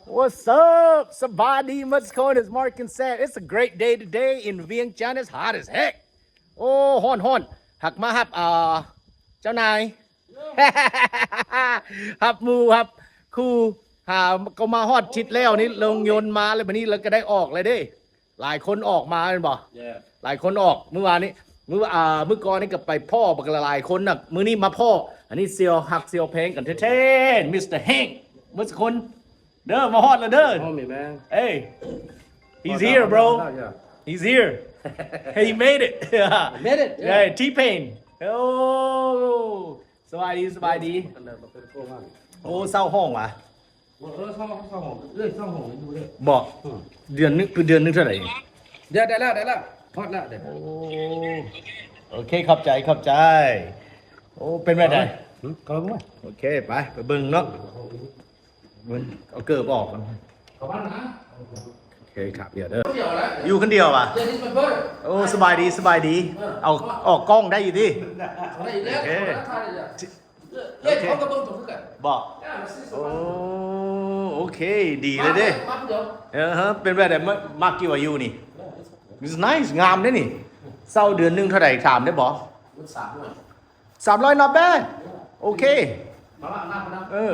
What's up? ສະບາຍດີໝົດທຸກຄົນ. It's Mark and Sam. It's a great day today in Vientiane. It's hot as heck. ໂອ້ ຮ້ອນໆ. ຮັກມາຮັບ ອ່າ ເຈົ້ານາຍ ຮັບໝູ່ຮັບຄູ່. ຫາກໍມາຮອດທິດແລ້ວນີ້ ລົງຍົນມາແລ້ວ ບັດນີ້ລາວກໍໄດ້ອອກແລ້ວເດ້. ຫຼາຍຄົນອອກມາແມ່ນບໍ່? ຫຼາຍຄົນອອກ. ມື້ວານນີ້ ມື້ ອ່າ ມື້ກ່ອນນີ້ກໍໄປພໍ້ບັກຫຼາຍຄົນນະ. ມື້ນີ້ມາພໍ້ ອັນນີ້ສ່ຽວຮັກສ່ຽວແພງກັນແທ້ໆ ມິສເຕີ ແຮງ ໝົດທຸກຄົນເດີ. ມາຮອດແລ້ວເດີ. Homie, man. Hey, he's here, bro. He's here. He made it. Made it, yeah. Yeah, T-Pain. ໂອ້ ສະບາຍດີ ສະບາຍດີ. ໂອ້ ເຊົ່າຫ້ອງຫວາ? ເອີ ເຊົ່າ ເຊົ່າຫ້ອງ ເອີ ເຊົ່າຫ້ອງຢູ່ເດີ. ບໍ່ ເດືອນໜຶ່ງ ເດືອນໜຶ່ງເທົ່າໃດ? ເດືອນ ໄດ້ແລ້ວ ໄດ້ແລ້ວ ຮອດແລ້ວເດີ. ໂອ້ ໂອເຄ ຂອບໃຈ ຂອບໃຈ. ໂອ້ ເປັນແບບໃດ? ຫຶ? ເຂົ້າມາ ໂອເຄ ໄປ ໄປເບິ່ງເນາະ. ເບິ່ງ ເອົາເກີບອອກກ່ອນ. ເຂົ້າມານະ. ໂອເຄ ຄັບ ດຽວເດີ. ຢູ່ຄົນດຽວຫວາ? ໂອ້ ສະບາຍດີ ສະບາຍດີ. ເອົາ ອອກກ້ອງໄດ້ຢູ່ຕິ? ໄດ້ຢູ່ແລ້ວ. ໂອເຄ ເອີຍ ເຂົາກໍເບິ່ງຕົວຄືກັນ. ບໍ່? ໂອ້ ໂອເຄ ດີເລີຍເດ້. ເອີ ເປັນແບບໃດ? ມັກຢູ່ວ່າຢູ່ນີ້? It's nice ງາມເດ້ນີ້. ເຊົ່າເດືອນໜຶ່ງເທົ່າໃດ ຖາມໄດ້ບໍ່? ສາມຮ້ອຍ not bad. ໂອເຄ ເອີ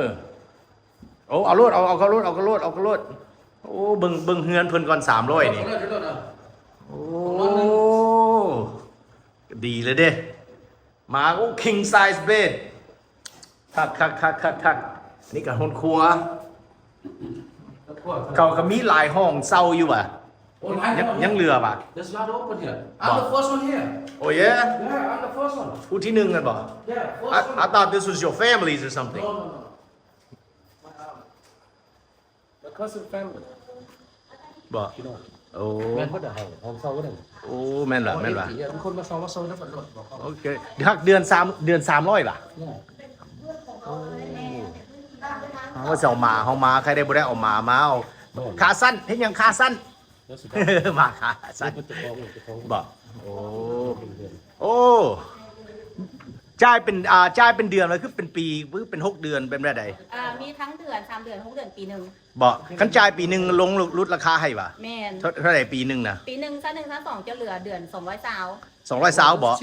ໂອ້ ເອົາໂລດ ເອົາ ເອົາເຂົ້າໂລດ ເອົາເຂົ້າໂລດ ເອົາເຂົ້າໂລດ. ໂອ້ ເບິ່ງ ເບິ່ງເຮືອນເພິ່ນກ່ອນ ສາມຮ້ອຍນີ້. ໂອ້ ດີເລີຍເດ້. ມາ ໂອ້ king size bed. ຄັກໆໆໆໆ. ນີ້ກໍຫ້ອງຄົວ. ເຂົາກໍມີຫຼາຍຫ້ອງເຊົ່າຢູ່ຫວາ? ໂອ້ ຫຼາຍຫ້ອງ ຍັງເຫຼືອຫວາ? That's not open yet. I'm the first one here. Oh yeah? Yeah, I'm the first one. ຜູ້ທີໜຶ່ງນັ້ນບໍ່? Yeah, first one. I thought this was your family's or something. No, no, no. My cousin family. ບໍ່? ໂອ້ ແມ່ນບໍ່ໄດ້ຫ້ອງ ຫ້ອງເຊົ່າບໍ່ໄດ້. ໂອ້ ແມ່ນລະ ແມ່ນລະ. ມີຄົນມາເຊົ່າ ມາເຊົ່ານຳກັນໂລດ. ໂອເຄ ຮັກເດືອນສາມ ເດືອນສາມຮ້ອຍຫວາ? ໂອ້ ເຮົາຊິເອົາໝາ ເຮົາມາ ໃຄໄດ້ບໍ່ໄດ້ເອົາໝາມາ. ເອົາຂາສັ້ນ ເຮັດຫຍັງຂາສັ້ນ? ໝາຂາສັ້ນ. ບໍ່? ໂອ້ ໂອ້ ຈ່າຍເປັນ ອ່າ ຈ່າຍເປັນເດືອນ ຫຼືຄືເປັນປີ ຫຼືເປັນຫົກເດືອນ ເປັນແບບໃດ? ອ່າ ມີທັງເດືອນ ສາມເດືອນ ຫົກເດືອນ ປີໜຶ່ງ. ບໍ່? ຄັນຈ່າຍປີໜຶ່ງ ລົງ ຫຼຸດລາຄາໃຫ້ຫວາ? ແມ່ນ. ເທົ່າ ເທົ່າໃດປີໜຶ່ງນະ? ປີໜຶ່ງ ຊາວໜຶ່ງ ຊາວສອງ ຈະເຫຼືອເດືອນສອງຮ້ອຍຊາວ. ສອງຮ້ອຍຊາວບໍ່?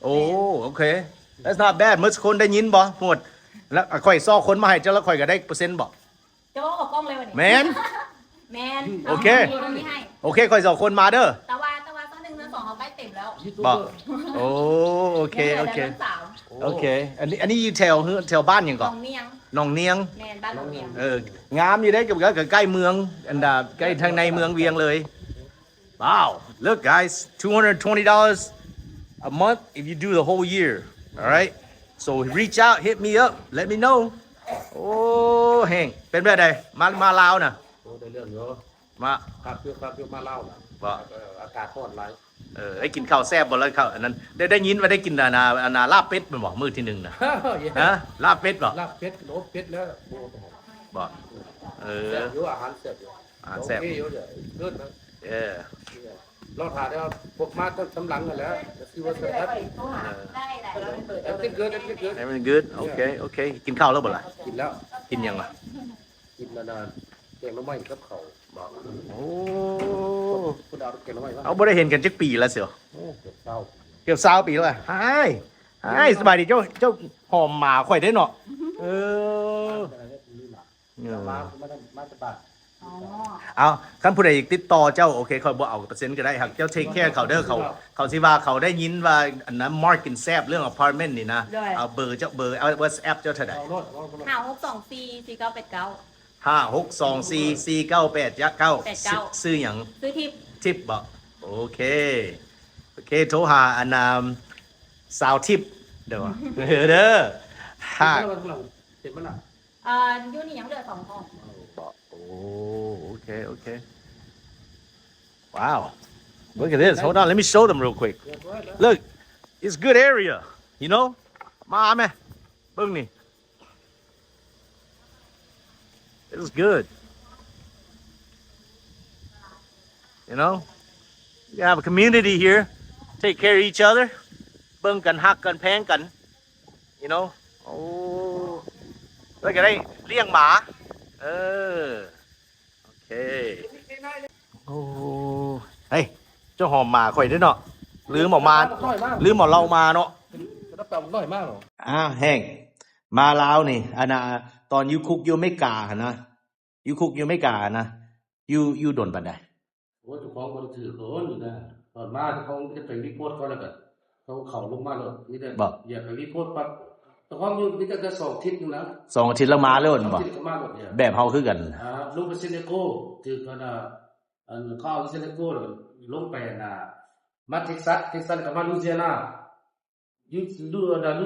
ໂອ້ ໂອເຄ that's not bad. ໝົດຄົນໄດ້ຍິນບໍ່? ໝົດ ແລ້ວຂ້ອຍຊອກຄົນມາໃຫ້ເຈົ້າ ແລ້ວຂ້ອຍກໍໄດ້ເປີເຊັນບໍ່? ເຈົ້າເວົ້າເຂົ້າກ້ອງເລີຍວະນີ້. ແມ່ນ ແມ່ນ. ໂອເຄ ເອົາ ເອົາ ເອົານີ້ໃຫ້. ໂອເຄ ຂ້ອຍຊິເອົາຄົນມາເດີ. ແຕ່ວ່າ ແຕ່ວ່າຊາວໜຶ່ງ ຊາວສອງ ເຮົາໃກ້ເຕັມແລ້ວ. ບໍ່? ໂອ້ ໂອເຄ ໂອເຄ ໂອເຄ. ອັນນີ້ ອັນນີ້ຢູ່ແຖວ ແຖວບ້ານຫຍັງເກາະ? ໜອງນຽງ. ໜອງນຽງ. ແມ່ນ ບ້ານໜອງນຽງ. ເອີ ງາມຢູ່ເດ້ ກໍ ກໍໃກ້ເມືອງ ອັນດາ ໃກ້ທາງໃນເມືອງວຽງເລີຍ. Wow, look guys, two hundred twenty dollars a month if you do the whole year. All right, so reach out, hit me up, let me know. ໂອ້ ແຮງ ເປັນແບບໃດ ມາ ມາລາວນະ? ໂອ້ ໄດ້ເລື່ອງຢູ່. ມາ ຄັກຢູ່ ຄັກຢູ່ ມາລາວນະ. ບໍ່? ເອີ ອາກາດຮ້ອນຫຼາຍ. ເອີ ໄດ້ກິນເຂົ້າແຊບບໍ່ລະ? ເຂົ້າອັນນັ້ນ ໄດ້ ໄດ້ຍິນວ່າໄດ້ກິນ ອັນນ່າ ອັນນ່າ ລາບເປັດແມ່ນບໍ່ ມື້ທີໜຶ່ງນະ? ຮະ? ລາບເປັດບໍ່? ລາບເປັດ ໂອ້ ເປັດແລ້ວ. ບໍ່? ເອີ ແຊບຢູ່ ອາຫານແຊບຢູ່. ອາ ແຊບ ໂອເຄຢູ່ເດີ ເກີນນະ. ເອີ ລໍຖ້າແລ້ວ ພວກມາຕາມຫຼັງຫັ້ນແຫຼະ ກໍຄືວ່າສະແຕັບ. ເອີ Everything good, everything good. Everything good. ໂອເຄ ໂອເຄ. ກິນເຂົ້າແລ້ວບໍ່ລະ? ກິນແລ້ວ. ກິນຫຍັງລະ? ກິນອັນນັ້ນ ແກງໜໍ່ໄມ້ກັບເຂົ້າ. ບໍ່? ໂອ້ ເພິ່ນເອົາແກງໜໍ່ໄມ້ມາ. ເຮົາບໍ່ໄດ້ເຫັນກັນຈັກປີແລ້ວເຊຍ? ໂອ້ ເກືອບຊາວ ເກືອບຊາວປີແລ້ວ. ຮາຍ ຮາຍ ສະບາຍດີ. ເຈົ້າ ເຈົ້າຫອມໝາຂ້ອຍເດ້ເນາະ. ເອີ ມາ ມາ ມາແຕ່ບ້ານ. ອໍ ເອົາ ຄັນຜູ້ໃດຕິດຕໍ່ເຈົ້າ ໂອເຄ ຂ້ອຍບໍ່ເອົາເປີເຊັນກໍໄດ້. ຫາກເຈົ້າ take care ເຂົາເດີ. ເຂົາ ເຂົາຊິວ່າ ເຂົາໄດ້ຍິນວ່າ ອັນນັ້ນ Mark ກິນແຊບເລື່ອງ apartment ນີ້ນະ. ເອົາເບີເຈົ້າ ເບີ ເອົາ WhatsApp ເຈົ້າເທົ່າໃດ? ຫ້າຫົກສອງສີ່ ສີ່ເກົ້າແປດເກົ້າ. ຫ້າຫົກສອງສີ່ ສີ່ເກົ້າແປດເກົ້າ. ແປດເກົ້າ. ຊື່ຫຍັງ? ຊື່ທິບ. ທິບບໍ? ໂອເຄ ໂອເຄ ໂທຫາອັນນ່າ ສາວທິບເດີ ເດີ. ຫາກ ເອີ ຢູ່ນີ້ຍັງເຫຼືອສອງຫ້ອງ. ໂອ້ ໂອເຄ ໂອເຄ. Wow, look at this. Hold on, let me show them real quick. Look, it's good area, you know. ມາແມ ເບິ່ງນີ້. It is good. You know, you have a community here, take care of each other. ເບິ່ງກັນ ຮັກກັນ ແພງກັນ. You know. ໂອ້ ແລ້ວກໍໄດ້ລ້ຽງໝາ. ເອີ ເຈົ້າຫອມໝາຂ້ອຍເດ້ເນາະ ລືມເອົາມາ ລືມເອົາເຫຼົ້າມາເນາະ. ອາ ແຮງ ມາລາວນີ້ ອັນນ່າ ຕອນຢູ່ຄຸກຢູ່ອາເມລິກາຫັ້ນນະ ຢູ່ຄຸກຢູ່ອາເມລິກາຫັ້ນນະ ຢູ່ ຢູ່ດົນປານໃດ? ໂອ້ຍ ເຈົ້າຂອງບໍ່ໄດ້ຖືກໂດນຢູ່ນະ ຕອນມາເຈົ້າຂອງຈະໄປຣີພອດກ່ອນ ແລ້ວກໍເຂົາ ເຂົາລົງມາໂລດ ມີແຕ່ ບໍ່ ຢາກໄປຣີພອດປັບ ເຈົ້າຂອງຢູ່ມີແຕ່ສອງອາທິດນີ້ນະ ສອງອາທິດແລ້ວມາໂລດ ສອງອາທິດກໍມາໂລດ ແບບເຮົາຄືກັນ ອາ ລົງໄປເຊນດີເອໂກ ຖືກອັນນ່າ ອັນເຂົາເອົາເຊນດີເອໂກ ລົງໄປອັນນ່າ ມາເທັກຊັສ ເທັກຊັສ ແລ້ວກໍມາລູຊີອານາ ຢູ່ລູ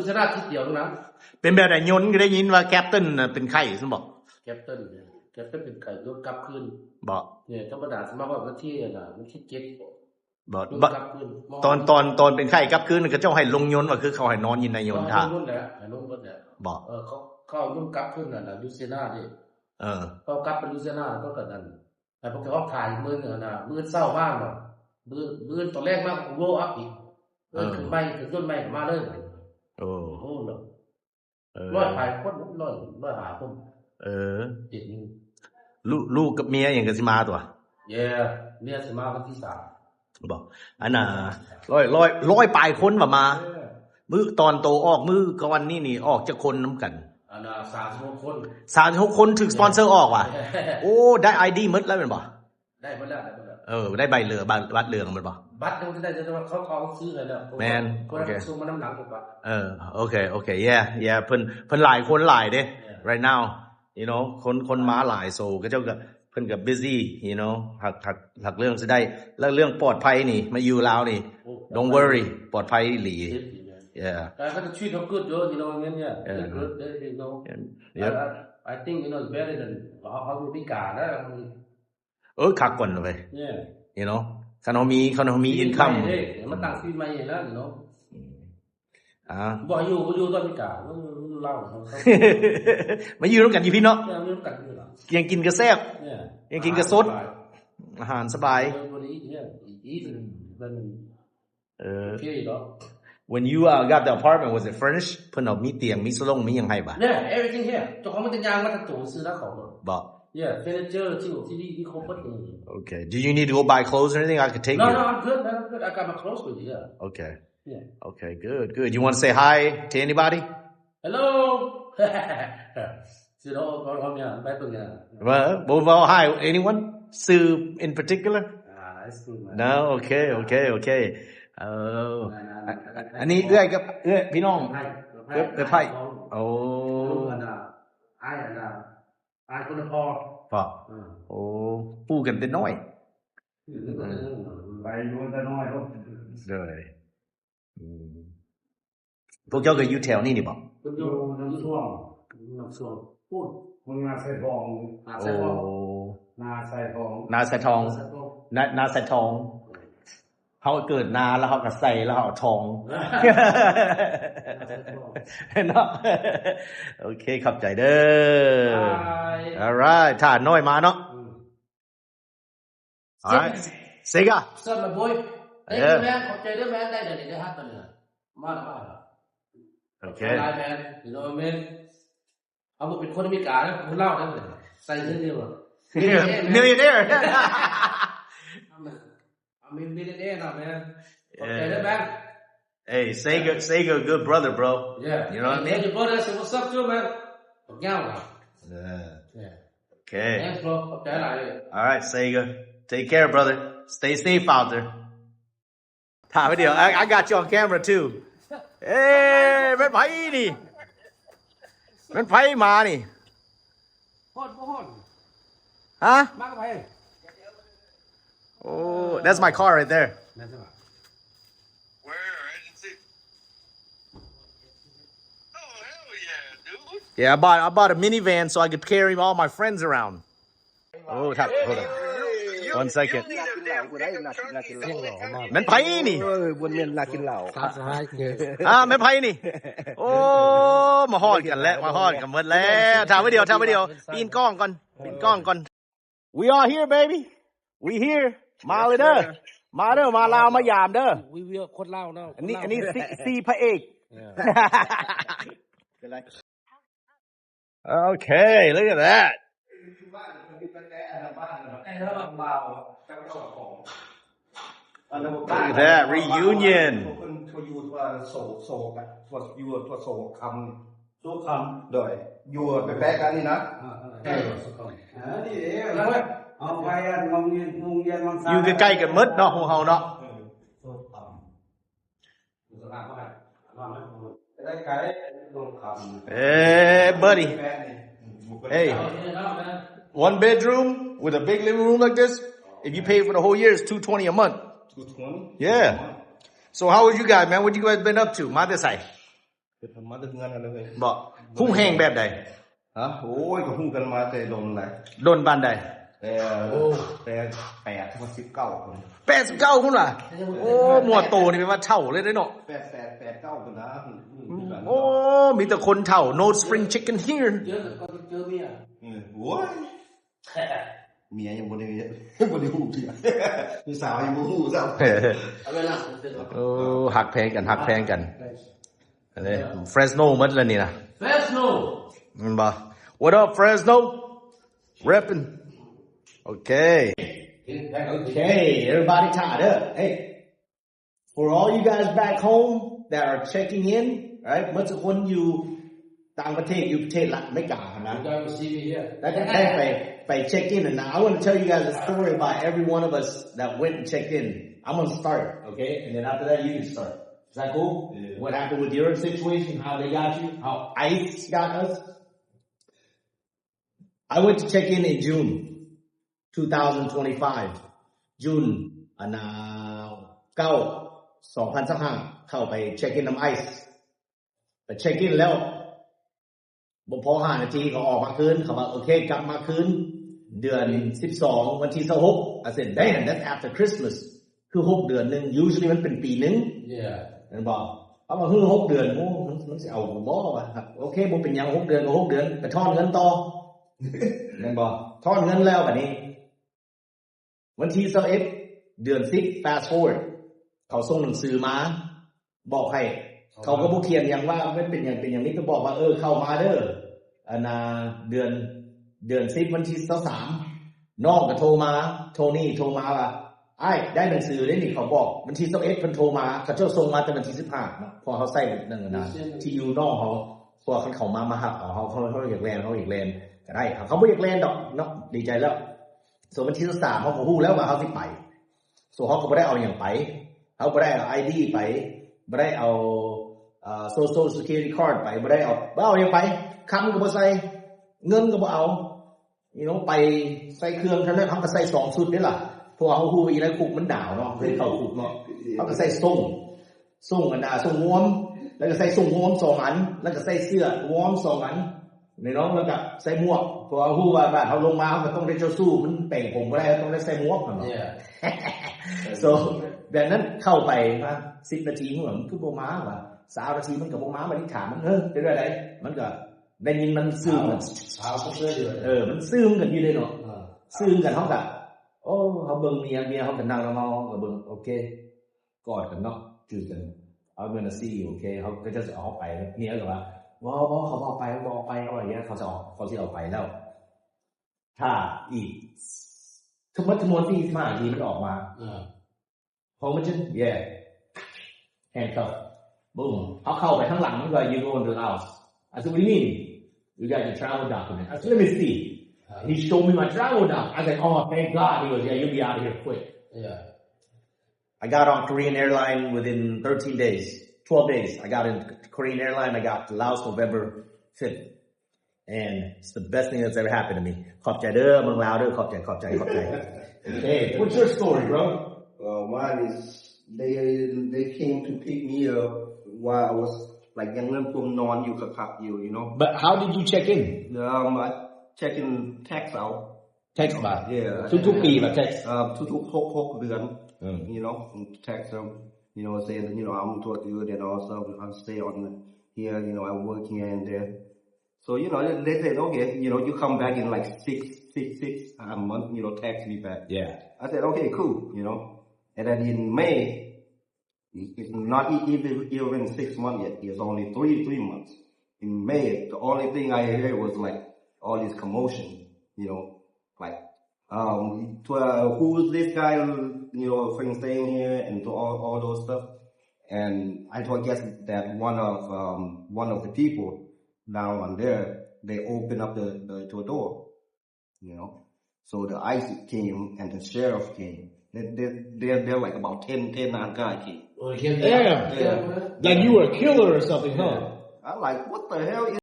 ຊີອານາທິດດຽວນະ. ເປັນແບບໃດ? ຍົນ ກໍໄດ້ຍິນວ່າແຄັບເຕັນນະເປັນໄຂ້ຊັ້ນບໍ? ແຄັບເຕັນ ແຄັບເຕັນເປັນໄຂ້ ຍົນກັບຄືນບໍ? ນີ້ທຳມະດາຊິມາຮອດວັນທີອັນນ່າ ວັນທີເຈັດບໍ? ຕອນ ຕອນ ຕອນເປັນໄຂ້ກັບຄືນ ເຂົາເຈົ້າໃຫ້ລົງຍົນບໍ່ ຄືເຂົາໃຫ້ນອນຢູ່ໃນຍົນຖ້າ? ໃຫ້ລົງຍົນແຫຼະ ໃຫ້ລົງຍົນແຫຼະບໍ? ເອີ ເຂົາ ເຂົາເອົາຍົນກັບຄືນຫັ້ນນະ ລູຊີອານາເດ້ ເອີ ເຂົາກັບໄປລູຊີອານາ ເຂົາກໍນັ້ນ ແລ້ວພວກເຂົາຖ່າຍມື້ນັ້ນນະ ມື້ເຊົ້າມາເນາະ ມື້ ມື້ຕອນແລງມາກໍໂວອັບອີກ ເອີ ເອີ ຂຶ້ນໃໝ່ ຂຶ້ນຍົນໃໝ່ກໍມາເລີຍ. ໂອ້ ໂອ້ ເນາະ ເອີ ຮ້ອຍປາຍຄົນ ຮ້ອຍ ຮ້ອຍຫ້າຄົນ ເອີ ເຈັດມື້ ລູກ ລູກກັບເມຍຫຍັງກໍຊິມາຕົວະ? ເຢ ເມຍຊິມາວັນທີສາມບໍ? ອັນນ່າ ຮ້ອຍ ຮ້ອຍ ຮ້ອຍປາຍຄົນວ່າມາ ເອີ ມື້ຕອນໂຕອອກມື້ກ່ອນນີ້ນີ້ ອອກຈັກຄົນນຳກັນ? ອັນນ່າ ສາມສິບຫົກຄົນ ສາມສິບຫົກຄົນຖືກສະປອນເຊີອອກຫວາ? ໂອ້ ໄດ້ໄອດີໝົດແລ້ວແມ່ນບໍ່? ໄດ້ໝົດແລ້ວ ໄດ້ໝົດແລ້ວ ເອີ ໄດ້ໃບເຫຼືອງ ບັດ ບັດເຫຼືອງໝົດບໍ່? ບັດຍັງບໍ່ໄດ້ ແຕ່ວ່າເຂົາ ເຂົາເອົາຊື່ໃຫ້ແລ້ວ ແມ່ນ ໂອເຄ ສົ່ງມານຳຫຼັງ ເອີ ໂອເຄ ໂອເຄ yeah yeah ເພິ່ນ ເພິ່ນຫຼາຍຄົນຫຼາຍເດ້ yeah right now you know ຄົນ ຄົນມາຫຼາຍ so ເຂົາເຈົ້າກໍ ເພິ່ນກໍ busy you know ຫາກ ຫາກ ຫາກເລື່ອງຊິໄດ້ ແລ້ວເລື່ອງປອດໄພນີ້ ມາຢູ່ລາວນີ້ ໂອ້ don't worry ປອດໄພອີ່ຫຼີ yeah ແຕ່ເຂົາຈະ treat ເຮົາ good ເດີ you know what I mean yeah good good you know I think you know it's better than ເຮົາ ເຮົາຢູ່ອາເມລິການະ ເອີ ຄັກກ່ອນເວີຍ yeah you know ຄັນເຮົາມີ ຄັນເຮົາມີ income ເດ້ ມາຕັ້ງຊີວິດໃໝ່ແລ້ວ you know ອາ ບໍ່ຢູ່ ຢູ່ຕອນອາເມລິກາ ຢູ່ລາວ ມາຢູ່ນຳກັນຢູ່ພີ້ເນາະ ຢູ່ນຳກັນຢູ່ລາວ ຫຍັງກິນກໍແຊບ ຫຍັງກິນກໍສົດ ອາຫານສະບາຍ ເອີ When you uh, got the apartment, was it furnished? ເພິ່ນເອົາມີຕຽງ ມີສະຫຼົງ ມີຫຍັງໃຫ້ບໍ່? Yeah everything here ເຈົ້າຂອງມັນຈະຍ່າງມາແຕ່ໂຕຊື່ນະ ເຂົາບໍ່? Yeah furniture ທີ່ ທີ່ ທີ່ຄົບໝົດເລີຍ Okay. Do you need to go buy clothes or anything? I could take you. No, no, I'm good, man. I'm good. I got my clothes with me. Yeah. Okay. Yeah. Okay, good, good. You want to say hi to anybody? Hello. ຊິລອງ ລອງ ລອງຍ່າງໄປເບິ່ງຫຍັງ Well, well, hi anyone? Sue in particular? Ah, it's cool, man. No, okay, okay, okay. ເອີ ອັນນີ້ເອື້ອຍກັບ ເອື້ອຍ ພີ່ນ້ອງ ເອື້ອຍ ເອື້ອຍໄພ ໂອ້ ອັນນ່າ ອ້າຍ ອັນນ່າ ອ້າຍຄົນລະພໍ່ ເອີ ໂອ້ ປູ່ກັນແຕ່ນ້ອຍ ໄປຢູ່ແຕ່ນ້ອຍໂລດ ໂດຍ ອືມ ພວກເຈົ້າກໍຢູ່ແຖວນີ້ນີ້ບໍ? ເພິ່ນຢູ່ ຢູ່ນ້ຳຖ້ວມ ນ້ຳຖ້ວມ ພຸ້ນ ເມືອງນາຊາຍທອງ ນາຊາຍທອງ ໂອ້ ນາຊາຍທອງ ນາຊາຍທອງ ນາຊາຍທອງ ນາ ນາຊາຍທອງ ເຮົາເກີດນາ ແລ້ວເຮົາກໍໃສ່ ແລ້ວເຮົາເອົາທອງ ນາຊາຍທອງ ເນາະ ໂອເຄ ຂອບໃຈເດີ Bye. Alright ຖ້ານ້ອຍມາເນາະ ອືມ Alright. Sega. What's up, my boy? Thank you, man. ຂອບໃຈເດີ man. ໄດ້ ໄດ້ ໄດ້ຮັບກັນເລີຍ ມາ ມາ ໂອເຄ ຫຼາຍ man. You know what I mean? ເຮົາບໍ່ເປັນຄົນອາເມລິກາເດີ ຄົນລາວເດີ ໃສ່ເງິນເດີ Millionaire. I'm a millionaire now, man. ຂອບໃຈເດີ man. Hey, Sega, Sega, good brother, bro. Yeah. You know what I mean? Tell your brother I say what's up too, man. ບັກຍາວ Yeah. Yeah. Okay. Thanks, bro. ຂອບໃຈຫຼາຍເລີຍ All right, Sega. Take care, brother. Stay safe out there. ຖ້າໄວ້ດຽວ I, I got you on camera too. ເອີ ແມ່ນໃຜນີ້? ແມ່ນໃຜມານີ້? ຮອດບໍ່ຮອດ? ຮະ? ມາກັບໃຜ? Oh, that's my car right there. ແມ່ນໃຊ່ປະ? Where? I didn't see. Oh, hell yeah, dude. Yeah, I bought, I bought a minivan so I could carry all my friends around. Oh, ຖ້າ hold on. One second. ແມ່ນໃຜນີ້? ເອີ ບໍ່ແມ່ນນັກກິນເຫຼົ້າ ຕາມສະຫາຍເກີດ ອ່າ ແມ່ນໃຜນີ້? ໂອ້ ມາຮອດກັນແລ້ວ ມາຮອດກັນໝົດແລ້ວ ຖ້າໄວ້ດຽວ ຖ້າໄວ້ດຽວ ປີ້ນກ້ອງກ່ອນ ປີ້ນກ້ອງກ່ອນ. We are here, baby. We here. ມາເລີຍເດີ ມາເດີ ມາລາວມາຢາມເດີ We, we are ຄົນລາວເນາະ ອັນນີ້ ຄົນລາວ ອັນນີ້ ຊີ ຊີພະເອກ Yeah. Okay, look at that. Look at that reunion. ເພິ່ນຢູ່ທົ່ວໂສກ ໂສກ ທົ່ວຢູ່ທົ່ວໂສກຄຳ ໂສກຄຳ ໂດຍ ຢູ່ແປະໆກັນນີ້ນະ ອ່າ ອ່າ ໂສກຄຳ ອ່າ ນີ້ເດ້ ເອົາໄປອັນໂຮງຮຽນ ໂຮງຮຽນວັງຊາ ຢູ່ໃກ້ໆກັນໝົດເນາະ ຂອງເຮົາເນາະ ເອີ ໂສກຄຳ Hey, buddy. Hey. One bedroom with a big living room like this, if you pay for the whole year, it's two twenty a month. Two twenty? Yeah. So how are you guys, man? What you guys been up to? ມາແຕ່ໃສ? ເປັນມາແຕ່ເຮືອນຫັ້ນແຫຼະເວີຍ. ບໍ່. ຮູ້ແຮ່ງແບບໃດ? ຮະ? ໂອ້ຍ ກໍຮູ້ກັນມາແຕ່ດົນແລ້ວ. ດົນປານໃດ? ແຕ່ ໂອ້ ແຕ່ແປດມາສິບເກົ້າພຸ້ນ. ແປດສິບເກົ້າພຸ້ນຫວາ? ໂອ້ ໝວດໂຕນີ້ແປວ່າເຖົ້າເລີຍເດ້ເນາະ. ແປດແປດ ແປດເກົ້າພຸ້ນນະ. ໂອ້ ມີແຕ່ຄົນເຖົ້າ. No spring chicken here. ເຈີ ເຈີເມຍ. ເອີ ໂອ້ຍ ເມຍຍັງບໍ່ໄດ້ ບໍ່ໄດ້ຮູ້ເທື່ອ. ຜູ້ສາວຍັງບໍ່ຮູ້ຊ້ຳ. ເອົາເວລາ. ໂອ້ ຮັກແພງກັນ ຮັກແພງກັນ. ອັນນີ້ Fresno ໝົດແລ້ວນີ້ນະ Fresno ແມ່ນບໍ່? What up Fresno? Repping. Okay. Okay, everybody ຖ້າເດີ. Hey, for all you guys back home that are checking in, right? ໝົດທຸກຄົນຢູ່ຕ່າງປະເທດ ຢູ່ປະເທດລາດອາເມລິກາຫັ້ນນະ You guys will see me here. ໄດ້ ໄດ້ໄປ ໄປ check in ຫັ້ນນະ. I wanna tell you guys a story about every one of us that went and checked in. I'm gonna start, okay? And then after that, you can start. Is that cool? Yeah. What happened with your situation? How they got you? How ICE got us? I went to check in in June twenty twenty-five. June ອັນນາ ເກົ້າ ສອງພັນຊາວຫ້າ ເຂົ້າໄປ check in ນຳ ICE. ໄປ check in ແລ້ວ ບໍ່ພໍຫ້ານາທີ ເຂົາອອກມາຄືນ. ເຂົາວ່າ ໂອເຄ ກັບມາຄືນເດືອນສິບສອງ ວັນທີຊາວຫົກ. I said, "Damn, that's after Christmas. ຄືຫົກເດືອນໜຶ່ງ usually ມັນເປັນປີໜຶ່ງ." Yeah. ແມ່ນບໍ່? ເຂົາວ່າ "ຄືຫົກເດືອນ ໂອ້ ມັນ ມັນຊິເອົາກູບໍ່ວະ?" ໂອເຄ ບໍ່ເປັນຫຍັງ ຫົກເດືອນກໍຫົກເດືອນ ໄປຖອນເງິນຕໍ່ ແມ່ນບໍ່? ຖອນເງິນແລ້ວ ບາດນີ້ ວັນທີຊາວເອັດ ເດືອນສິບ fast forward ເຂົາສົ່ງໜັງສືມາບອກໃຫ້ ເຂົາກໍບໍ່ຂຽນຫຍັງວ່າມັນເປັນຫຍັງເປັນຫຍັງ ມີແຕ່ບອກວ່າ ເອີ ເຂົ້າມາເດີ ອັນນ່າ ເດືອນ ເດືອນສິບ ວັນທີຊາວສາມ ນ້ອງກໍໂທມາ ໂທນີ້ໂທມາວ່າ ອ້າຍ ໄດ້ໜັງສືເດ້ນີ້ ເຂົາບອກ ວັນທີຊາວເອັດ ເພິ່ນໂທມາ ເຂົາເຈົ້າສົ່ງມາແຕ່ວັນທີສິບຫ້າເນາະ ເພາະເຮົາໃສ່ນັ້ນນະ ທີ່ຢູ່ນ້ອງເຮົາ ເພາະວ່າຄັນເຂົາມາ ມາຮັບເອົາເຮົາ ເຮົາ ເຮົາຢາກແລ່ນ ເຮົາຢາກແລ່ນກໍໄດ້ ເຂົາບໍ່ຢາກແລ່ນດອກເນາະ ດີໃຈແລ້ວ. So ວັນທີຊາວສາມ ເຮົາກໍຮູ້ແລ້ວວ່າເຮົາຊິໄປ so ເຮົາກໍບໍ່ໄດ້ເອົາຫຍັງໄປ ເຮົາບໍ່ໄດ້ເອົາ ID ໄປ ບໍ່ໄດ້ເອົາ ເອີ Social Security Card ໄປ ບໍ່ໄດ້ເອົາ ບໍ່ເອົາຫຍັງໄປ ຄຳກໍບໍ່ໃສ່ ເງິນກໍບໍ່ເອົາ you know ໄປໃສ່ເຄື່ອງເທົ່ານັ້ນ ເຮົາກໍໃສ່ສອງຊຸດເດ້ລະ ເພາະວ່າເຮົາຮູ້ຢູ່ໃນຄຸກມັນໜາວເນາະ ເຄີຍເຂົ້າຄຸກເນາະ ເຮົາກໍໃສ່ໂສ້ງ ໂສ້ງອັນນ່າ ໂສ້ງງວມ ແລ້ວກໍໃສ່ໂສ້ງງວມສອງອັນ ແລ້ວກໍໃສ່ເສື້ອງວມສອງອັນ ແມ່ນບໍ່? ແລ້ວກໍໃສ່ໝວກ ເພາະວ່າຮູ້ວ່າບາດເຮົາລົງມາ ເຮົາກໍຕ້ອງໄດ້ເຈົ້າຊູ້ ມັນແປງຜົມບໍ່ໄດ້ ເຮົາຕ້ອງໄດ້ໃສ່ໝວກຫັ້ນເນາະ. Yeah. So ແບບນັ້ນເຂົ້າໄປມາສິບນາທີ ມັນຄືບໍ່ມາວະ ຊາວນາທີມັນກໍບໍ່ມາ ບັດນີ້ຖາມມັນ ເອີ ເປັນແບບໃດ ມັນກໍໄດ້ຍິນມັນຊຶມກັນ ເອີ ມັນຊຶມກັນຢູ່ເດ້ເນາະ ເອີ ຊຶມກັນ ເຮົາກໍ ໂອ້ ເຮົາເບິ່ງເມຍ ເມຍເຮົາກໍນັ່ງນຳເຮົາ ເຮົາກໍເບິ່ງ ໂອເຄ ກອດກັນເນາະ ຈື່ກັນ I'm gonna see you, okay ເຂົາ ເຂົາເຈົ້າຊິເອົາເຮົາໄປ ເມຍກໍວ່າ ບໍ່ ບໍ່ ເຂົາບໍ່ເອົາໄປ ເຂົາບໍ່ເອົາໄປ ເຂົາວ່າຢ່າງ ເຂົາຊິເອົາ ເຂົາຊິເອົາໄປແລ້ວ ຖ້າອີກ ສົມມຸດ ສົມມຸດ ສີ່ສິບຫ້ານາທີມັນອອກມາ ເອີ ເຮົາມັນຈະ yeah handcuff boom ເຮົາເຂົ້າໄປທາງຫຼັງ ມັນກໍ you go in the house. I said, "What do you mean? You got your travel document?" I said, "Let me see." He showed me my travel doc. I said, "Oh, thank God." He goes, "Yeah, you'll be out of here quick." Yeah. I got on Korean Airline within thirteen days, twelve days. I got in Korean Airline. I got Laos November fifth. And it's the best thing that's ever happened to me. ຂອບໃຈເດີ ເມືອງລາວເດີ ຂອບໃຈ ຂອບໃຈ ຂອບໃຈ. Hey, what's your story, bro? Well, mine is they, they came to pick me up while I was, like, ຍັງເລີ່ມຕົວນອນຢູ່ຄັກໆຢູ່ you know. But how did you check in? Um, I check in text ເອົາ text ມາ yeah ທຸກໆປີມາ text ເອີ ທຸກໆ ຫົກ ຫົກເດືອນ ເອີ you know, text them, you know, saying, you know, I'm talking to you, then also I stay on here, you know, I work here and there. So, you know, they said, "Okay, you know, you come back in, like, six, six, six a month, you know, text me back." Yeah. I said, "Okay, cool," you know. And then in May, It's not e-, even, even six months yet. It's only three, three months. In May, the only thing I hear was, like, all this commotion, you know, like, um, to, uh, who's this guy, you know, thing staying here and to all, all those stuff. And I told guess that one of, um, one of the people down on there, they opened up the, the, the door, you know. So the ICE came and the sheriff came. They, they, they're, they're like about ten, ten armed guy came. Oh, they came down. Damn. Yeah. Like you were a killer or something, huh? Yeah. I'm like, "What the hell is,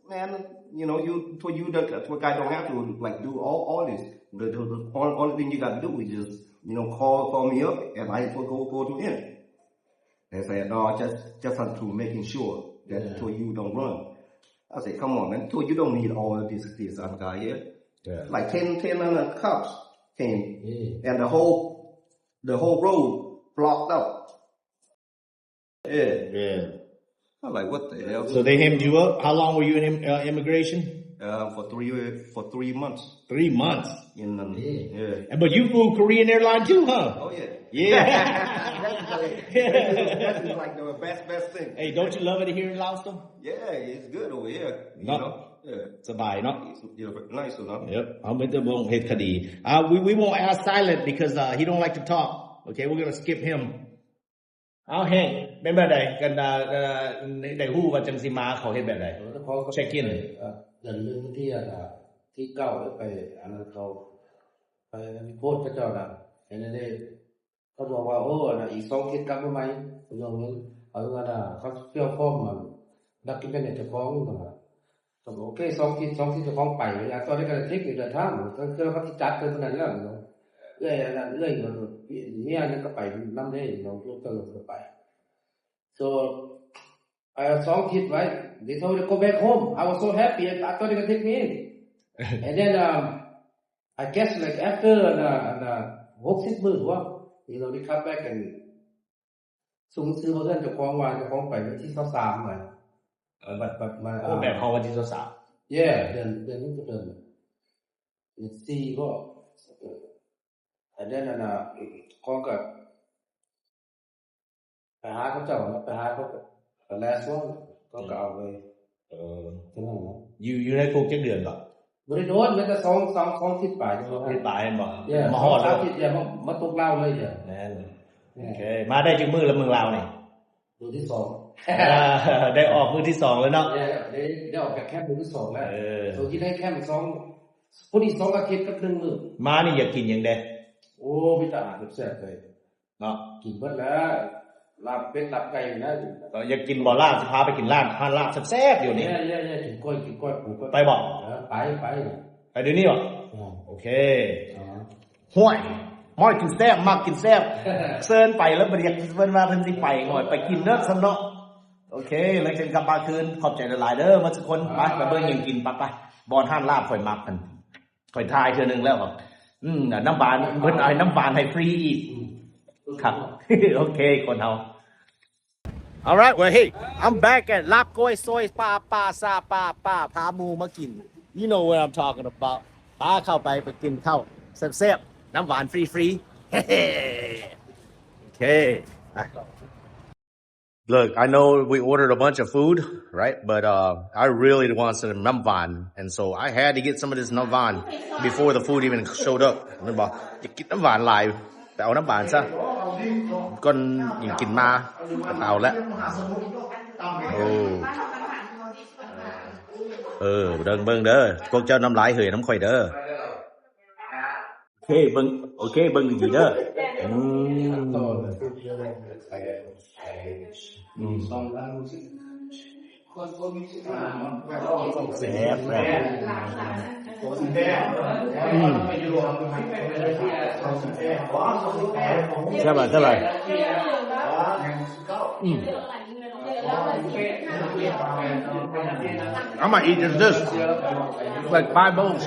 man, you know, you, to you, the tour guide don't have to, like, do all, all this. The, the, the only, only thing you gotta do is just, you know, call, call me up and I will go, go to him." They said, "No, just, just have to making sure that Yeah. tour you don't run." I said, "Come on, man, tour you don't need all of this, this other guy here." Yeah. Like ten, ten other cops came, Yeah. and the whole, the whole road blocked up. Yeah. Yeah. I'm like, "What the hell?" So they hemmed you up? How long were you in im-, uh, immigration? Uh, for three, for three months. Three months? In, um, Yeah. yeah. And, but you flew Korean Airline too, huh? Oh, yeah. Yeah. That's like, that's like the best, best thing. Hey, don't you love it here in Laos, though? Yeah, it's good over here, you No. know? Yeah. ສະບາຍເນາະ. It's, you know, nice enough. Yep. ເຮົາມີແຕ່ບໍ່ເຮັດຄະດີ. Uh, we, we won't ask Silent because, uh, he don't like to talk. Okay, we're gonna skip him. ເອົາ ເຮັດ ເປັນແບບໃດກັນ? ໄດ້ຮູ້ວ່າຈັ່ງຊິມາ ເຂົາເຮັດແບບໃດ? ເຊັກອິນ ເດືອນໜຶ່ງ ວັນທີ ທີເກົ້າ ໄປ ອັນນັ້ນ ເຂົາໄປໂພດຂະເຈົ້ານະ ເຫັນອັນນີ້ ເຂົາບອກວ່າ ໂອ້ ອັນນັ້ນ ອີກສອງທິດກັບມາໃໝ່ ເຂົາເຈົ້າເງິນ ເຂົາວ່ານະ ເຂົາເຈົ້າພວມມັນ ດັກກິວເມັນເຈົ້າຂອງຫັ້ນນະ. ກໍໂອເຄ ສອງທິດ ສອງທິດເຈົ້າຂອງໄປ ອາ ຕອນນີ້ກໍໄດ້ເທັກນິກເດີນທາງ ກໍຄືວ່າເຂົາຊິຈັດເປັນນັ້ນແລ້ວເນາະ. ເອື້ອຍອັນນັ້ນ ເອື້ອຍເມຍນີ້ກໍໄປນຳເດ້ເນາະ ຕົວເຈົ້າກໍໄປ. So ເອີ ສອງທິດໄວ້ they told me to go back home. I was so happy. I thought they gonna take me in. And then, um, I guess, like, after ອັນນ່າ ອັນນ່າ ຫົກສິບມື້ບໍ you know, they come back and ສົ່ງຊື່ມາເຮືອນເຈົ້າຂອງວ່າເຈົ້າຂອງໄປວັນທີຊາວສາມ ວ່າ ເອີ ບັດ ບັດມາ ໂອ້ ແບບເຂົາວັນທີຊາວສາມ Yeah ເດືອນ ເດືອນນີ້ກໍເດືອນ ເດືອນສີ່ບໍ ອັນນັ້ນນະ ຂອງກໍໄປຫາເຂົາເຈົ້າ ໄປຫາເຂົາກໍ last one ເຂົາກໍເອົາໄປ. ເອີ ເທົ່ານັ້ນນະ. ຢູ່ ຢູ່ໃນຄຸກຈັກເດືອນກໍ? ບໍ່ໄດ້ໂດນ ມີແຕ່ສອງ ສອງ ສອງທິດປາຍ ສອງທິດປາຍແມ່ນບໍ່? ມາຮອດແລ້ວ ສອງສາມທິດ ມາ ມາຕົກລາວເລີຍ. ແມ່ນ ໂອເຄ ມາໄດ້ຈັກມື້ລະເມືອງລາວນີ້? ມື້ທີສອງ ໄດ້ອອກມື້ທີສອງແລ້ວເນາະ. ໄດ້ ໄດ້ອອກຈາກແຄມມື້ທີສອງແລ້ວ. ເອີ ໂຕທີ່ໄດ້ແຄມສອງ ພໍດີສອງອາທິດກັບໜຶ່ງມື້. ມານີ້ຢາກກິນຫຍັງແດ່? ໂອ້ ມີແຕ່ອາຫານແຊບໆເລີຍເນາະ. ກິນເບິດແລ້ວ ລາບເປັດລາບໄກ່ນະ. ຢາກກິນບໍ່? ລາບ ຊິພາໄປກິນລາບ ຮ້ານລາບແຊບໆຢູ່ນີ້. ເຢ້ໆໆ ກິນກ້ອຍ ກິນກ້ອຍປູ ໄປບໍ່? ເອີ ໄປ ໄປ ໄປດຽວນີ້ບໍ່? ໂອເຄ. ຫ້ວຍ ໝ້ອຍກິນແຊບ ມັກກິນແຊບ ເຊີນໄປແລ້ວບໍ່ຢາກ ເພິ່ນວ່າເພິ່ນຊິໄປ ໂອ້ຍ ໄປກິນເດີຊັ້ນເນາະ. ໂອເຄ ແລ້ວຈຶ່ງກັບມາຄືນ. ຂອບໃຈຫຼາຍໆເດີໝົດທຸກຄົນ. ໄປ ໄປເບິ່ງຫຍັງກິນ ໄປ ໄປ ບ່ອນຮ້ານລາບຂ້ອຍມັກຫັ້ນ ຂ້ອຍຖ່າຍເທື່ອໜຶ່ງແລ້ວ. ອືມ ນ້ຳຫວານ ເພິ່ນເອົາໃຫ້ນ້ຳຫວານໃຫ້ຟຣີອີກ. ຄັກ ໂອເຄ ຄົນເຮົາ. All right, well, hey, I'm back at ລາບກ້ອຍຊອຍປາ ປາຊາ ປາ ປາ ພາໝູ່ມາກິນ. You know what I'm talking about. ພາເຂົ້າໄປ ໄປກິນເຂົ້າແຊບໆ ນ້ຳຫວານຟຣີໆ. ໂອເຄ ໄປ. Look, I know we ordered a bunch of food, right? But, uh, I really want some ນ້ຳຫວານ and so I had to get some of this ນ້ຳຫວານ before the food even showed up. ແມ່ນບໍ່? ຢາກກິນນ້ຳຫວານຫຼາຍ. ໄປເອົານ້ຳຫວານຊະ ກ່ອນຫຍັງກິນມາ ໄປເອົາແລ້ວ. ໂອ້ ເອີ ເບິ່ງ ເບິ່ງເດີ ພວກເຈົ້ານ້ຳລາຍເຫີຍນຳຂ້ອຍເດີ. ໂອເຄ ເບິ່ງ ໂອເຄ ເບິ່ງດີໆເດີ. ອືມ ອືມ. ແຊບ ແຊບ ອືມ ແຊບຫຼາຍ ແຊບຫຼາຍ ອືມ. I'ma eat just this, like, five bowls.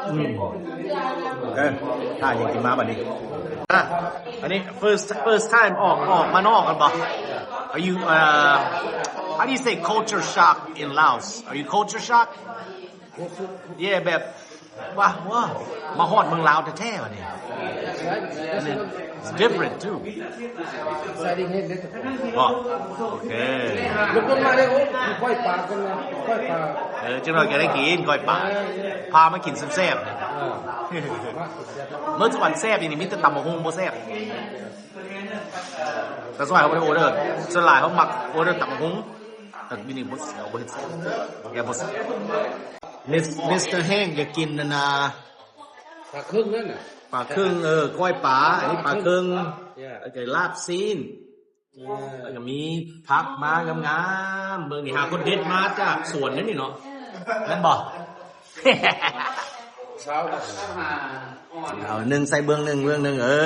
ອືມ ເອີ ຖ້າຢາກກິນມາບັດນີ້. ອ່ະ ອັນນີ້ first, first time ອອກ ອອກມານອກກັນບໍ່? Are you, uh, how do you say culture shock in Laos? Are you culture shock? Yeah, ແບບ ວ່າ ວ້າ ມາຮອດເມືອງລາວແທ້ໆ ບາດນີ້ It's different too ບໍ່ ໂອເຄ ລູກຄົນມາໄດ້ ໂອ້ ກ້ອຍປາ ເພິ່ນວ່າກ້ອຍປາ ເອີ ຈັກໜ້ອຍກໍໄດ້ກິນກ້ອຍປາ ເອີ ພາມາກິນແຊບໆ ເອີ ເມືອງສະຫວັນແຊບອີ່ນີ້ ມີແຕ່ຕຳບັກຫຸ່ງບໍ່ແຊບ. ແຕ່ສ່ວນຫຼາຍເຮົາບໍ່ໄດ້ອໍເດີ ສ່ວນຫຼາຍເຮົາມັກອໍເດີຕຳບັກຫຸ່ງ ແຕ່ມື້ນີ້ບໍ່ເອົາ ບໍ່ເຮັດ ແກບໍ່ ມິສ ມິສເຕີແຮງຢາກກິນອັນນ່າ ປາເຄິ່ງນັ້ນນະ ປາເຄິ່ງ ເອີ ກ້ອຍປາ ອັນນີ້ປາເຄິ່ງ ແລ້ວກໍລາບຊີ້ນ ແລ້ວກໍມີຜັກມາງາມໆ ເບິ່ງນີ້ ຫາຄົນເດັດມາຈາກສວນເດ້ນີ້ເນາະ ແມ່ນບໍ່? ເອົາໜຶ່ງໃສ່ເບື້ອງໜຶ່ງ ເບື້ອງໜຶ່ງ ເອີ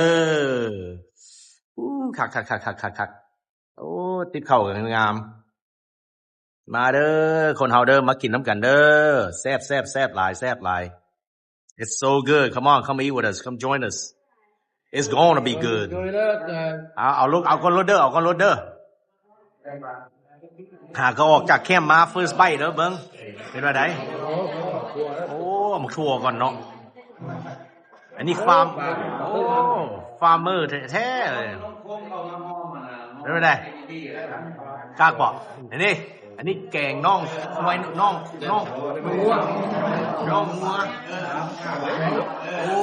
ໂອ້ ຄັກໆໆໆໆ ໂອ້ ຕິບເຂົ້າກໍງາມ ມາເດີ ຄົນເຮົາເດີ ມາກິນນຳກັນເດີ ແຊບໆໆ ຫຼາຍ ແຊບຫຼາຍ It's so good. Come on, come eat with us. Come join us. It's gonna be good. ເອົາ ເອົາລູກ ເອົາກ່ອນໂລດເດີ ເອົາກ່ອນໂລດເດີ ຫາກໍອອກຈາກແຄມມາ first bite ເດີ ເບິ່ງ ເປັນວ່າໃດ? ໂອ້ ໝາກຖົ່ວກ່ອນເນາະ ອັນນີ້ຟາມ ໂອ້ ຟາມເມີແທ້ໆ ເລີຍ ເປັນຈັ່ງໃດ? ຄັກບໍ່? ອັນນີ້ ອັນນີ້ແກງໜອງ ໜອງ ໜອງ ໜອງງົວ ໜອງງົວ ໂອ້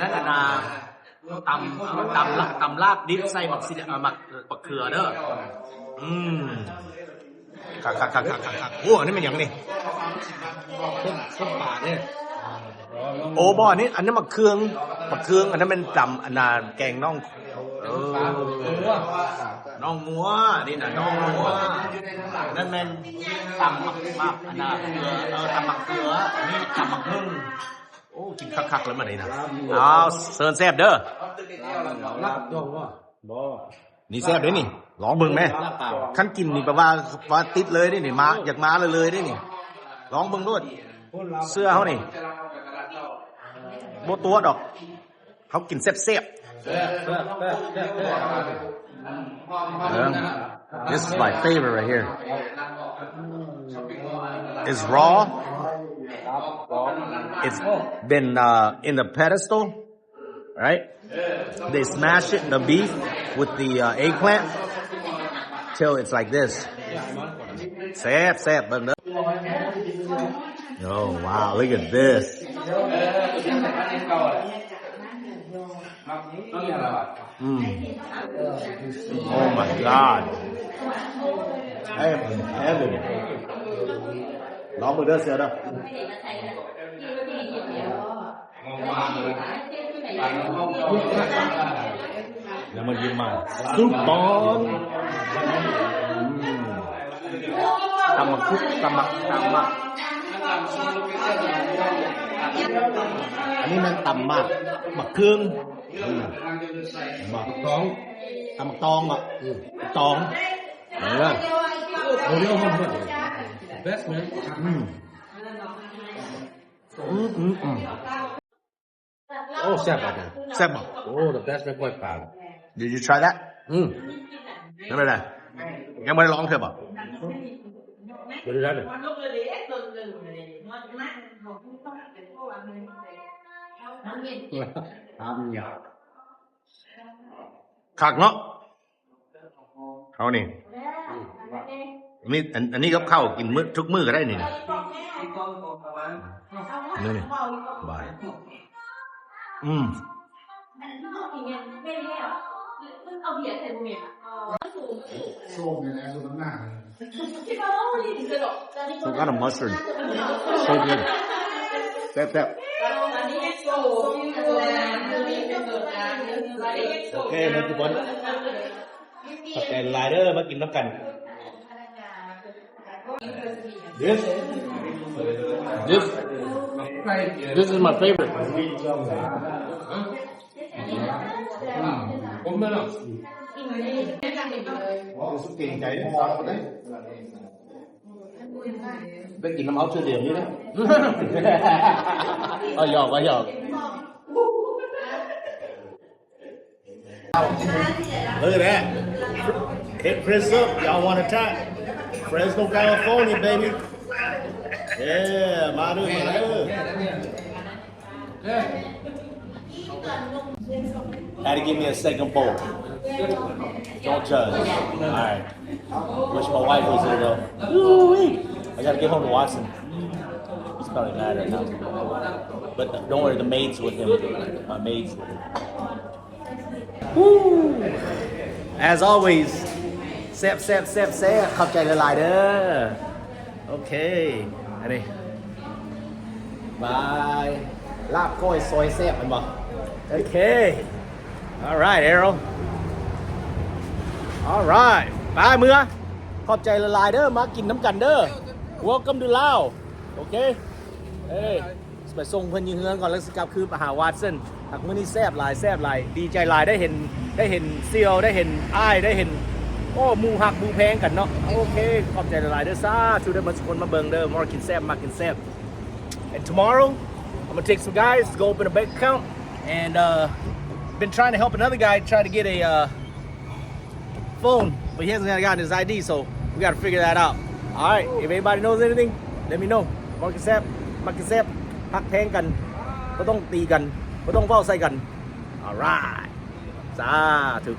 ນັ້ນ ນັ້ນອັນນ່າ ຕຳ ຕຳລາ ຕຳລາບດິບໃສ່ໝາກຊິ ເອີ ໝາກ ເອີ ບັກເຂືອເດີ ອືມ ຄັກໆໆໆໆ ໂອ້ ອັນນີ້ແມ່ນຫຍັງນີ້? ຕົ້ມ ຕົ້ມປາເດ້ ໂອ້ ບໍ່ ອັນນີ້ ອັນນີ້ໝາກເຂືອງ ໝາກເຂືອງ ອັນນັ້ນແມ່ນຕຳ ອັນນ່າ ແກງໜອງ ເອີ ໜອງງົວ ນີ້ນະ ໜອງງົວ ນັ້ນແມ່ນຕຳໝາກ ໝາກ ອັນນ່າ ເຂືອ ເອີ ຕຳໝາກເຂືອ ອັນນີ້ຕຳໝາກຫຶ່ງ ໂອ້ ກິນຄັກໆ ແລ້ວມື້ນີ້ນະ ອ້າວ ເຊີນແຊບເດີ ລາບດອງບໍ່? ບໍ່ ນີ້ແຊບເດ້ນີ້ ລອງເບິ່ງແມ ຄັນກິນນີ້ແປວ່າ ວ່າຕິດເລີຍເດ້ນີ້ ມາ ຢາກມາເລີຍໆ ເດ້ນີ້ ລອງເບິ່ງໂລດ ເຊື່ອເຮົານີ້ ບໍ່ຕົວະດອກ ເຮົາກິນແຊບໆ ເບິ່ງ This is my favorite right here. It's raw. It's been, uh, in the pedestal, right? They smash it, the beef, with the, uh, eggplant till it's like this. ແຊບໆ ເບິ່ງເດີ. Oh, wow, look at this. ອືມ Oh my god. I am in heaven. ລອງເບິ່ງເດີ ເສືອເດີ. ຢ່າມາຢືມມາ ຊຸບບອນ ອືມ ຕຳໝາກຄຸກ ຕຳໝາກ ຕຳໝາກ ອັນນີ້ແມ່ນຕຳໝາກ ໝາກເຄື່ອງ ອືມ ໝາກຕອງ ຕຳໝາກຕອງ ອືມ ຕອງ ເອີ Best man. ອືມ ອືມ ອືມ ອືມ ໂອ້ ແຊບບໍ່? ແຊບບໍ່? ໂອ້ the best ແມ່ນກ້ອຍປາ. Did you try that? ອືມ ເປັນໄດ? ຍັງບໍ່ໄດ້ລອງເທື່ອບໍ່? ບໍ່ໄດ້ລອງເລີຍ. ຖາມຫຍັງ? ຄັກເນາະ. ເຮົານີ້ ອືມ ອັນນີ້ ອັນ ອັນນີ້ກັບເຂົ້າກິນມື້ ທຸກມື້ກໍໄດ້ນີ້ ນີ້ ນີ້ ບາຍ ອືມ Some kind of mustard. So good. ແຊບໆ ໂອເຄ ເຮົາຊິບໍ່ ຂອບໃຈຫຼາຍເດີ ມາກິນນຳກັນ. This, this, this is my favorite. ອືມ ຜົມເນາະ ຮູ້ສຶກເກງໃຈສາວເດ້. ໄດ້ກິນນຳເອົາເທື່ອດຽວນີ້ເດ້. ເອົາຫຍອກ ເອົາຫຍອກ. Look at that. Hit Chris up. Y'all wanna try? Fresno, California, baby. ເອີ ມາເດີ້ ມາເດີ້. Gotta give me a second bowl. Don't judge. All right. Wish my wife was here, though. Woo-wee. I gotta get home to Watson. He's probably mad right now. But don't worry, the maid's with him. My maid's with him. Woo! As always, ແຊບໆໆໆ ຂອບໃຈຫຼາຍໆເດີ້. ໂອເຄ ອັນນີ້ ບາຍ ລາບກ້ອຍຊອຍແຊບແມ່ນບໍ່? ໂອເຄ All right, Errol. All right. ໄປເມືອ. ຂອບໃຈຫຼາຍໆເດີ້. ມາກິນນຳກັນເດີ້. Welcome to Lao. ໂອເຄ ເອີ ໄປສົ່ງເພິ່ນຢູ່ເຮືອນກ່ອນ ແລ້ວຊິກັບຄືນໄປຫາວັດສັນ. ຫາກມື້ນີ້ແຊບຫຼາຍ ແຊບຫຼາຍ. ດີໃຈຫຼາຍໄດ້ເຫັນ ໄດ້ເຫັນສ່ຽວ ໄດ້ເຫັນອ້າຍ ໄດ້ເຫັນ ໂອ້ ໝູ່ຮັກໝູ່ແພງກັນເນາະ. ໂອເຄ ຂອບໃຈຫຼາຍໆເດີ້. ສາທຸເດີ້ ມາທຸກຄົນມາເບິ່ງເດີ້. ມາກິນແຊບ ມາກິນແຊບ. And tomorrow, I'm gonna take some guys to go open a bank account. And, uh, been trying to help another guy try to get a, uh, phone, but he hasn't got his I D, so we gotta figure that out. All right, if anybody knows anything, let me know. ມັກກິນແຊບ ມັກກິນແຊບ ຮັກແພງກັນ ບໍ່ຕ້ອງຕີກັນ ບໍ່ຕ້ອງເວົ້າໃສ່ກັນ. All right. ສາທຸ.